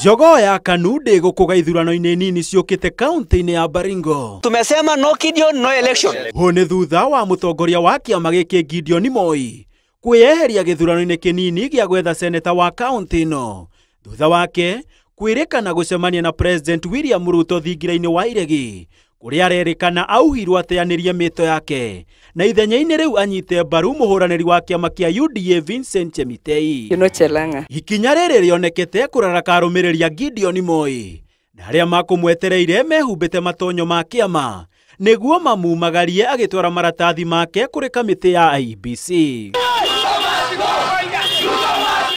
Jogoo ya KANU ndĩgũkũga ithurano-inĩ nini ciũkĩte kaunti-inĩ ya Baringo. Tumesema no Gideon, no election. Hũ nĩ thutha wa mũtongoria wa kĩama gĩkĩ Gideon Moi kwĩyeheria gĩthurano-inĩ kĩnini gĩa gwetha seneta wa kaunti ĩno, thutha wake kwĩrĩkana gũcemania na President William Ruto thingira-inĩ wa Iregi kũrĩa arerĩkana auhirwo ateanĩrie mĩto yake na ithenya-inĩ rĩu anyite mbaru mũhũranĩri wa kĩama kĩa UDA Vincent Chemitei. You know Chelanga. Ikinya rĩrĩ rĩonekete kũraraka arũmĩrĩri a Gideon Moi na arĩa makũmwetereire mehumbĩte matonyo ma kĩama nĩguo mamumagarie agĩtwara maratathi make kũrĩ kamĩtĩ ya IEBC.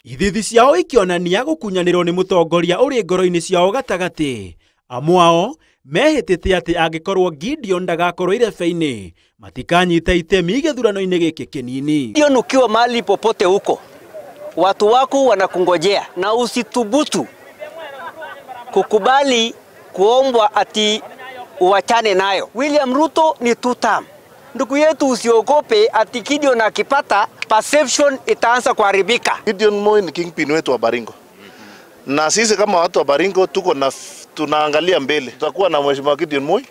Ithithi ciao ikĩonania gũkunyanĩrwo nĩ mũtongoria ũrĩ ngoro-inĩ ciao gatagatĩ. Amwe ao mehĩtĩte atĩ angĩkorwo Gideon ndagakorwo irebe-inĩ matikanyita itemi gĩthurano-inĩ gĩkĩ kĩnini. Gideon, ukiwa mahali popote huko, watu wako wanakungojea, na usithubutu kukubali kuombwa ati uachane nayo. William Ruto ni two term. Ndugu yetu, usiogope ati Gideon akipata perception itaanza kuharibika. Gideon Moi ni kingpin wetu wa Baringo. Na sisi kama watu wa Baringo tuko na tunaangalia mbele. Tutakuwa na Mheshimiwa Gideon Moi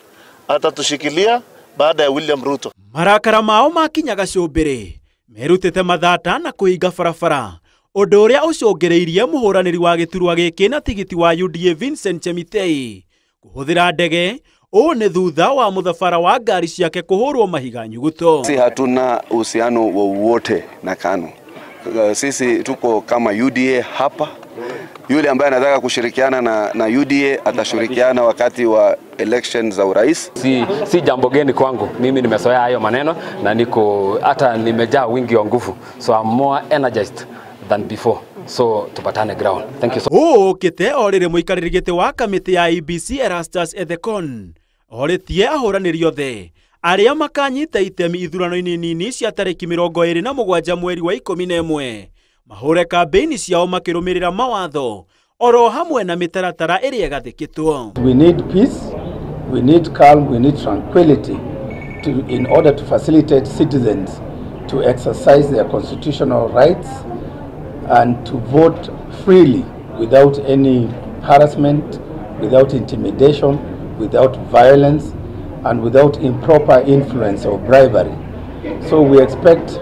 atatushikilia baada ya William Ruto. Marakara mao makinyaga cũmbĩrĩ merutĩte mathata na kũhinga barabara, ũndũ ũrĩa ũcũngĩrĩirie mũhũranĩri wa gĩturwa gĩkĩ na tigiti wa UDA Vincent Chemitei kũhũthĩra ndege. Ũũ nĩ thutha wa mũthabara wa ngari ciake kũhũrwo mahiga nyuguto. Sisi hatuna uhusiano wowote na KANU. Sisi tuko kama UDA hapa. Yule ambaye anataka kushirikiana na UDA atashirikiana wakati wa elections za urais. Si jambo geni kwangu. Mimi nimezoea hayo maneno na niko hata nimejaa wingi wa nguvu. So I'm more energized than before. So tupatane ground. Thank you so. Ũũ ũkĩte o rĩrĩ mũikarĩri gĩtĩ wa kamĩtĩ ya IEBC Erastus Ethekon orĩtie ahũranĩri othe arĩa makanyita itemi ithurano-inĩ nini cia tarĩki 27 mweri wa 11 mahũre kambĩini ciao makĩrũmĩrĩra mawatho oro hamwe na mĩtaratara ĩrĩa ĩgathĩkĩtwo. We need peace, we need calm, we need tranquility in order to facilitate citizens to exercise their constitutional rights and to vote freely without any harassment, without intimidation, without violence, and without improper influence or bribery. So we expect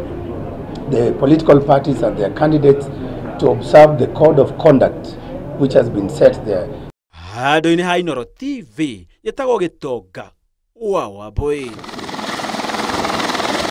the political parties and their candidates to observe the code of conduct which has been set there. Handũ-inĩ ha Inooro TV, gĩtagwo Gĩtonga wa Wambui.